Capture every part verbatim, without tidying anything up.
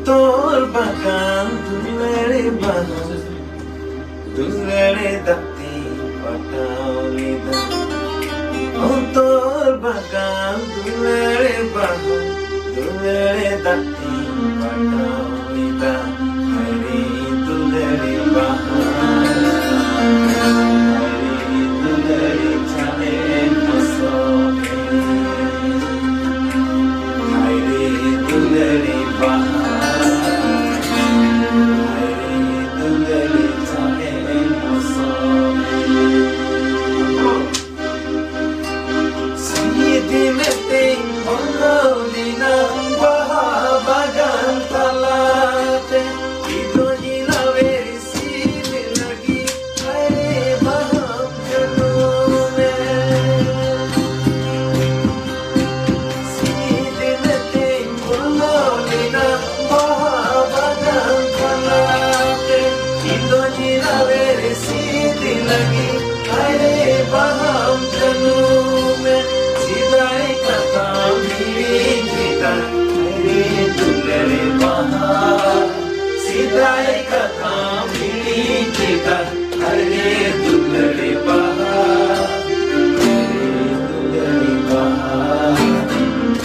ᱛᱚᱞ ᱵᱟᱜᱟᱱ ᱫᱩᱞᱟᱹᱲ ᱵᱟᱦᱟ, ᱫᱩᱞᱟᱹᱲ ᱫᱟᱜ ᱛᱮᱧ ᱯᱟᱴᱟᱣ ᱞᱮᱫᱟ᱾ ᱚᱱᱛᱚᱨ ᱵᱟᱜᱟᱱ ᱫᱩᱞᱟᱹᱲ ᱵᱟᱦᱟ, ᱫᱩᱞᱟᱹᱲ ᱫᱟᱜ ᱛᱮᱧ ᱯᱟᱴᱟᱣ ᱞᱮᱫᱟ᱾ ᱦᱟᱭᱨᱮ ᱫᱩᱞᱟᱹᱲ ᱵᱟᱦᱟ, ᱦᱟᱭᱨᱮ ᱫᱩᱞᱟᱹᱲ ᱪᱟᱞᱮ ᱢᱚᱥᱚᱵᱮ᱾ ᱦᱟᱭᱨᱮ ᱫᱩᱞᱟᱹᱲ ᱵᱟᱦᱟ, ᱦᱟᱭᱨᱮ ᱫᱩᱞᱟᱹᱲ ᱪᱟᱞᱮ ᱢᱚᱥᱚᱵᱮ᱾ ᱥᱤᱧ ᱫᱤᱱ ᱛᱮᱧ ᱵᱚᱞᱚ ᱞᱮᱱᱟ ᱵᱟᱦᱟ ᱵᱟᱜᱟᱱ ᱛᱟᱞᱟᱛᱮ᱾ ᱤᱧ ᱫᱚ ᱧᱮᱞᱟᱣᱮ ᱥᱤᱫ ᱞᱟᱹᱜᱤᱫ ᱦᱟᱭᱨᱮ ᱵᱟᱦᱟᱢ ᱡᱟᱹᱱᱩᱢᱮ᱾ ᱥᱤᱧ ᱫᱤᱱ ᱛᱮᱧ ᱵᱚᱞᱚ ᱞᱮᱱᱟ ᱵᱟᱦᱟ ᱵᱟᱜᱟᱱ ᱛᱟᱞᱟᱛᱮ᱾ ᱤᱧ ᱫᱚ ᱧᱮᱞᱟᱣᱮ ᱥᱤᱫ ᱞᱟᱹᱜᱤᱫ ᱦᱟᱭᱨᱮ ᱵᱟᱦᱟᱢ ᱡᱟᱹᱱᱩᱢᱮ᱾ ᱥᱮᱫᱟᱭ ᱠᱟᱛᱷᱟᱢ ᱦᱤᱲᱤᱧ ᱠᱮᱫᱟ ᱦᱟᱭᱨᱮ ᱫᱩᱞᱟᱹᱲ ᱵᱟᱦᱟ᱾ ᱥᱮᱫᱟᱭ ᱠᱟᱛᱷᱟᱢ ᱦᱤᱲᱤᱧ ᱠᱮᱫᱟ ᱦᱟᱭᱨᱮ ᱫᱩᱞᱟᱹᱲ ᱵᱟᱦᱟ᱾ ᱦᱟᱭᱨᱮ ᱫᱩᱞᱟᱹᱲ ᱵᱟᱦᱟ,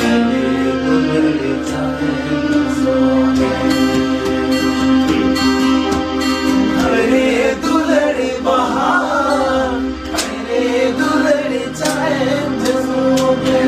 ᱦᱟᱭᱨᱮ ᱫᱩᱞᱟᱹᱲ ᱪᱟᱞᱮ ᱢᱚᱥᱚᱵᱮ᱾ ᱦᱟᱭᱨᱮ ᱫᱩᱞᱟᱹᱲ ᱵᱟᱦᱟ, ᱦᱟᱭᱨᱮ ᱫᱩᱞᱟᱹᱲ ᱪᱟᱞᱮ ᱢᱚᱥᱚᱵᱮ᱾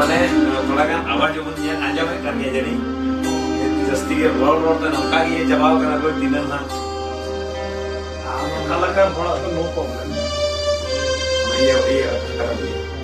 ᱢᱟᱱᱮ, ᱛᱷᱚᱲᱟ ᱜᱟᱱ ᱟᱣᱟᱡ ᱦᱚᱸᱵᱚᱱ ᱧᱮᱞ ᱟᱸᱡᱚᱢᱮᱫ ᱠᱟᱱ ᱜᱮᱭᱟ ᱡᱟᱹᱱᱤᱡ᱾ ᱡᱟᱹᱥᱛᱤ ᱜᱮ ᱨᱚᱲ ᱨᱚᱲ ᱛᱮ ᱱᱚᱝᱠᱟ ᱜᱮ ᱪᱟᱵᱟᱣ ᱠᱟᱱᱟ ᱠᱚ ᱫᱤᱱᱟᱹᱢ ᱦᱟᱸᱜ᱾ ᱟᱨ ᱚᱱᱠᱟ ᱞᱮᱠᱟᱱ ᱦᱚᱲᱟᱜ ᱫᱚ no problem᱾ ᱤᱭᱟᱹ, ᱤᱭᱟᱹ, ᱠᱟᱨᱚᱱ ᱜᱮ᱾